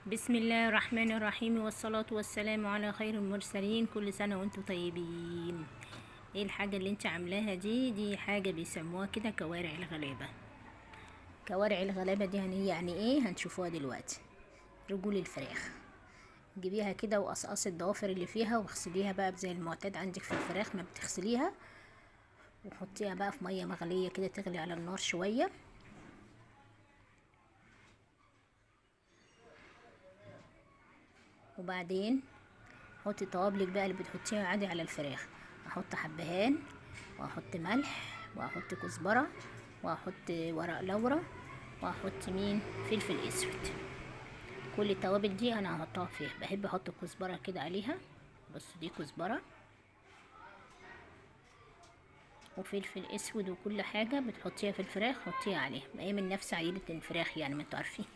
بسم الله الرحمن الرحيم، والصلاة والسلام على خير المرسلين. كل سنة وانتم طيبين. ايه الحاجة اللي انت عاملاها دي؟ دي حاجة بيسموها كده كوارع الغلابة. كوارع الغلابة دي يعني ايه؟ هنشوفوها دلوقتي. رجول الفراخ جيبيها كده وقصقصي الضوافر اللي فيها واغسليها بقى زي المعتاد عندك في الفراخ ما بتغسليها، وحطيها بقى في مية مغلية كده تغلي على النار شوية. وبعدين حطي توابلك بقى اللي بتحطيها عادي على الفراخ. احط حبهان، واحط ملح، واحط كزبره، واحط ورق لورا، واحط مين فلفل اسود. كل التوابل دي انا هحطها فيها. بحب احط الكزبره كده عليها. بصوا دي كزبره وفلفل اسود وكل حاجة بتحطيها في الفراخ حطيها عليها. ما هي من نفس عيله الفراخ يعني، ما انتوا عارفين.